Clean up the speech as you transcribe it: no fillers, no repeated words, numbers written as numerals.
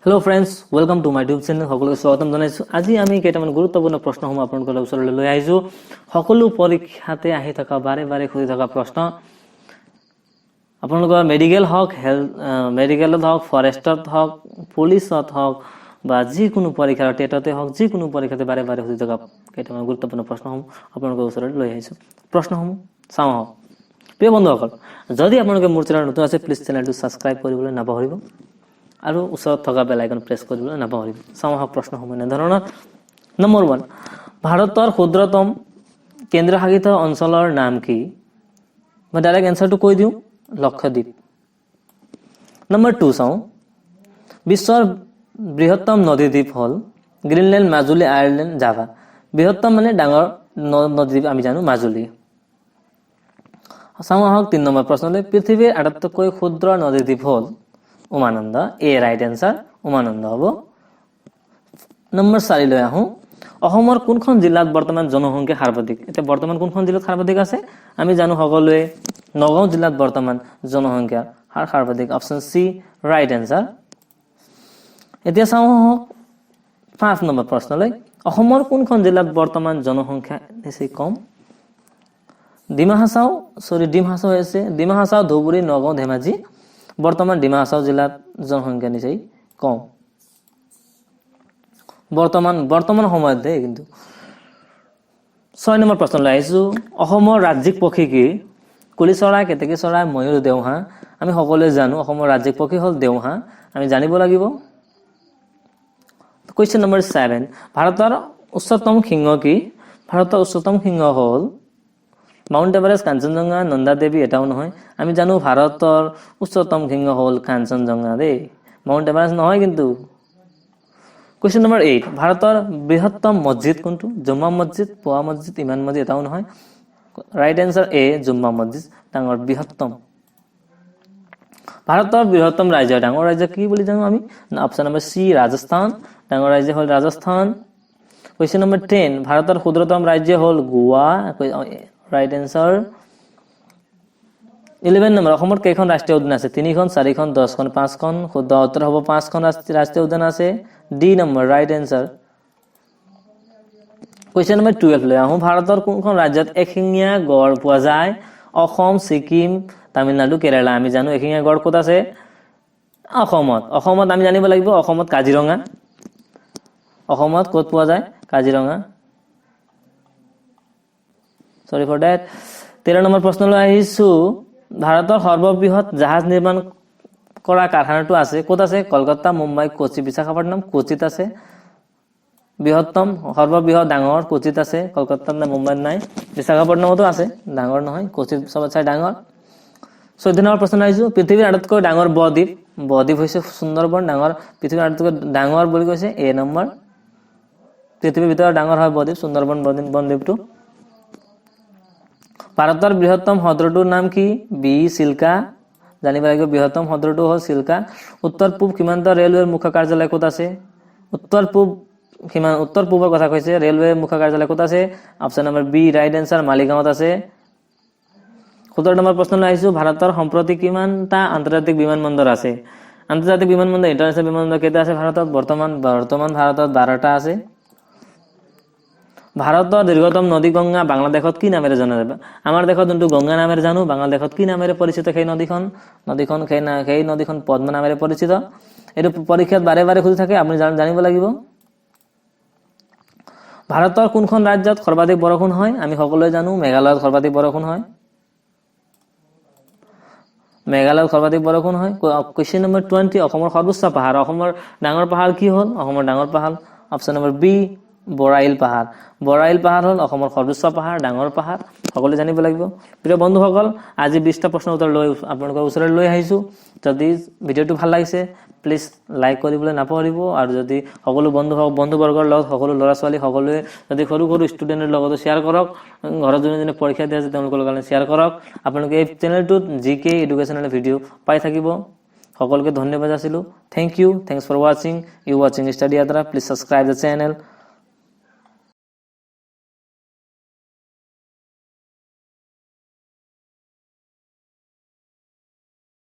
Hello friends, welcome to my YouTube channel. সকলোকে স্বাগতম জনাইছোঁ। আজি আমি কেইটামান গুৰুত্বপূৰ্ণ প্ৰশ্নসমূহ আপোনালোকৰ ওচৰলৈ লৈ আহিছোঁ। সকলো পৰীক্ষাতে আহি থকা, বাৰে বাৰে সুধি থকা প্ৰশ্ন। আপোনালোকৰ মেডিকেল হওক, হেল্থ মেডিকেলত হওক, ফৰেষ্টত হওক, পুলিচত হওক বা যিকোনো পৰীক্ষাৰ টেটতে হওক, যিকোনো পৰীক্ষাতে বাৰে বাৰে সুধি থকা কেইটামান গুৰুত্বপূৰ্ণ প্ৰশ্নসমূহ আপোনালোকৰ ওচৰলৈ লৈ আহিছোঁ। প্ৰশ্নসমূহ চাওঁ আহক। প্ৰিয় বন্ধুসকল, যদি আপোনালোকে মোৰ চেনেল নতুন আছে, প্লিজ চেনেলটো ছাবস্ক্ৰাইব কৰিবলৈ নাপাহৰিব আৰু ওচৰত থকা বেল আইকন প্ৰেছ কৰিবলৈ নাপাহৰিব। চাওঁ আহক, প্ৰশ্নসমূহ এনেধৰণৰ। নম্বৰ 1, ভাৰতৰ ক্ষুদ্ৰতম কেন্দ্ৰশাসিত অঞ্চলৰ নাম কি? মই ডাইৰেক্ট এনচাৰটো কৈ দিওঁ, লক্ষদ্বীপ। নম্বৰ 2 চাওঁ, বিশ্বৰ বৃহত্তম নদীদ্বীপ হ'ল গ্ৰীণলেণ্ড, মাজুলী, আয়াৰলেণ্ড, জাভা। বৃহত্তম মানে ডাঙৰ নদীদ্বীপ আমি জানো মাজুলী। চাওঁ আহক 3 নম্বৰ প্ৰশ্নলৈ। পৃথিৱীৰ আটাইতকৈ ক্ষুদ্ৰ নদীদ্বীপ হ'ল উমানন্দ। এ ৰাইট এনচাৰ উমানন্দ হ'ব। নম্বৰ 4লৈ আহোঁ। অসমৰ কোনখন জিলাত বৰ্তমান জনসংখ্যা সৰ্বাধিক? এতিয়া বৰ্তমান কোনখন জিলাত সৰ্বাধিক আছে? আমি জানো সকলোৱে, নগাঁও জিলাত বৰ্তমান জনসংখ্যা হাৰ সৰ্বাধিক। Option C right answer. এতিয়া চাওঁ আহক 5 নম্বৰ প্ৰশ্নলৈ। অসমৰ কোনখন জিলাত বৰ্তমান জনসংখ্যা বেছি কম? ডিমা হাছাও, চৰি, ডিমা হাছাও হৈছে, ডিমা হাছাও, ধুবুৰী, নগাঁও, ধেমাজি। বৰ্তমান ডিমা হাছাও জিলাত জনসংখ্যা নিচেই কম বৰ্তমান বৰ্তমান সময়ত দেই কিন্তু। 6 নম্বৰ প্ৰশ্নলৈ আহিছোঁ। অসমৰ ৰাজ্যিক পক্ষী কি? কুলি চৰাই, কেতেকী চৰাই, ময়ূৰ, দেওহাঁহ। আমি সকলোৱে জানো, অসমৰ ৰাজ্যিক পক্ষী হ'ল দেওহাঁহ। আমি জানিব লাগিব। কুৱেশ্যন নম্বৰ 7, ভাৰতৰ উচ্চতম শৃংগ কি? ভাৰতৰ উচ্চতম শৃংগ হ'ল মাউণ্ট এভাৰেষ্ট, কাঞ্চনজংঘা, নন্দা দেৱী, এটাও নহয়। আমি জানো, ভাৰতৰ উচ্চতম শৃংগ হ'ল কাঞ্চনজংঘা দেই, মাউণ্ট এভাৰেষ্ট নহয় কিন্তু। কুৱেশ্যন নম্বৰ 8, ভাৰতৰ বৃহত্তম মছজিদ কোনটো? জুম্মা মছজিদ, পোৱা মছজিদ, ইমান মছজিদ, এটাও নহয়। ৰাইট এনচাৰ এ, জুম্মা মছজিদ ডাঙৰ, বৃহত্তম। ভাৰতৰ বৃহত্তম ৰাজ্য, ডাঙৰ ৰাজ্য কি বুলি জানো আমি? Option number C, Rajasthan. ডাঙৰ ৰাজ্য হ'ল ৰাজস্থান। কুৱেশ্যন নম্বৰ 10, ভাৰতৰ ক্ষুদ্ৰতম ৰাজ্য হ'ল গোৱা। Right answer. 11 number, অসমত কেইখন ৰাষ্ট্ৰীয় উদ্যান আছে? তিনিখন, চাৰিখন, 10খন, পাঁচখন। শুদ্ধ উত্তৰ হ'ব পাঁচখন ৰাষ্ট্ৰীয় উদ্যান আছে। D number right answer. Question number 12 লৈ আহোঁ। ভাৰতৰ কোনখন ৰাজ্যত এশিঙীয়া গড় পোৱা যায়? অসম, ছিকিম, তামিলনাডু, কেৰালা। আমি জানো এশিঙীয়া গড় ক'ত আছে? অসমত। অসমত আমি জানিব লাগিব, অসমত কাজিৰঙা। অসমত ক'ত পোৱা যায়? Kaziranga. Sorry for date. 13 number প্ৰশ্নলৈ আহিছোঁ। ভাৰতৰ সৰ্ববৃহৎ জাহাজ নিৰ্মাণ কৰা কাৰখানাটো আছে ক'ত আছে? কলকাতা, মুম্বাই, কোচি, বিশাখাপট্টনম। কোচিত আছে। বৃহত্তম, সৰ্ববৃহৎ, ডাঙৰ কোচিত আছে। কলকাতাত নাই, মুম্বাইত নাই, বিশাখাপট্টনমতো আছে, ডাঙৰ নহয়। কোচিত চবত চাই ডাঙৰ। 14 নম্বৰ প্ৰশ্ন আহিছোঁ। পৃথিৱীৰ আটাইতকৈ ডাঙৰ বদ্বীপ? বদ্বীপ হৈছে সুন্দৰবন। ডাঙৰ, পৃথিৱীৰ আটাইতকৈ ডাঙৰ বুলি কৈছে, এ নম্বৰ। পৃথিৱীৰ ভিতৰত ডাঙৰ হয় বদ্বীপ সুন্দৰবন বনদ্বীপটো। ভাৰতৰ বৃহত্তম হ্ৰদটোৰ নাম কি? বি, চিল্কা। জানিব লাগিব, বৃহত্তম হ্ৰদটো হ'ল চিল্কা। উত্তৰ পূব সীমান্ত ৰেলৱেৰ মুখ্য কাৰ্যালয় ক'ত আছে? উত্তৰ পূব সীমা, উত্তৰ পূবৰ কথা কৈছে, ৰেলৱে মুখ্য কাৰ্যালয় ক'ত আছে? Option number B right answer, মালিগাঁৱত আছে। 17 নম্বৰ প্ৰশ্নলৈ আহিছোঁ। ভাৰতৰ সম্প্ৰতি কিমানটা আন্তৰ্জাতিক বিমানবন্দৰ আছে? আন্তৰ্জাতিক বিমানবন্দৰ, ইণ্টাৰনেশ্যনেল বিমানবন্দৰ কেইটা আছে ভাৰতত বৰ্তমান? বৰ্তমান ভাৰতত 12টা আছে। ভাৰতৰ দীৰ্ঘতম নদী গংগা বাংলাদেশত কি নামেৰে জনা যায়? আমাৰ দেশত যোনটো গংগা নামেৰে জানো, বাংলাদেশত কি নামেৰে পৰিচিত সেই নদীখন? নদীখন সেই না সেই নদীখন পদ্মা নামেৰে পৰিচিত। এইটো পৰীক্ষাত বাৰে বাৰে সুধি থাকে, আপুনি জানিব লাগিব। ভাৰতৰ কোনখন ৰাজ্যত সৰ্বাধিক বৰষুণ হয়? আমি সকলোৱে জানো, মেঘালয়ত সৰ্বাধিক বৰষুণ হয়। মেঘালয়ত সৰ্বাধিক বৰষুণ হয়। কুৱেশ্যন নম্বৰ 20, অসমৰ সৰ্বোচ্চ পাহাৰ? অসমৰ ডাঙৰ পাহাৰ কি হ'ল? অসমৰ ডাঙৰ পাহাৰ অপশ্যন নম্বৰ বি, বৰাইল পাহাৰ। বৰাইল পাহাৰ হ'ল অসমৰ সৰ্বোচ্চ পাহাৰ, ডাঙৰ পাহাৰ। সকলোৱে জানিব লাগিব। প্ৰিয় বন্ধুসকল, আজি 20টা প্ৰশ্ন উত্তৰ লৈ আপোনালোকৰ ওচৰলৈ লৈ আহিছোঁ। যদি ভিডিঅ'টো ভাল লাগিছে, প্লিজ লাইক কৰিবলৈ নাপাহৰিব। আৰু যদি সকলো বন্ধু বন্ধুবৰ্গৰ লগত, সকলো ল'ৰা ছোৱালী, সকলোৱে যদি সৰু সৰু ষ্টুডেণ্টৰ লগতো শ্বেয়াৰ কৰক। ঘৰত যোনে যোনে পৰীক্ষা দিয়া আছে, তেওঁলোকৰ কাৰণে শ্বেয়াৰ কৰক। আপোনালোকে এই চেনেলটোত জি কে এডুকেশ্যনেল ভিডিঅ' পাই থাকিব। সকলোকে ধন্যবাদ যাচিলোঁ। Thank you, thanks for watching. You watching Study Yatra. Please subscribe the channel.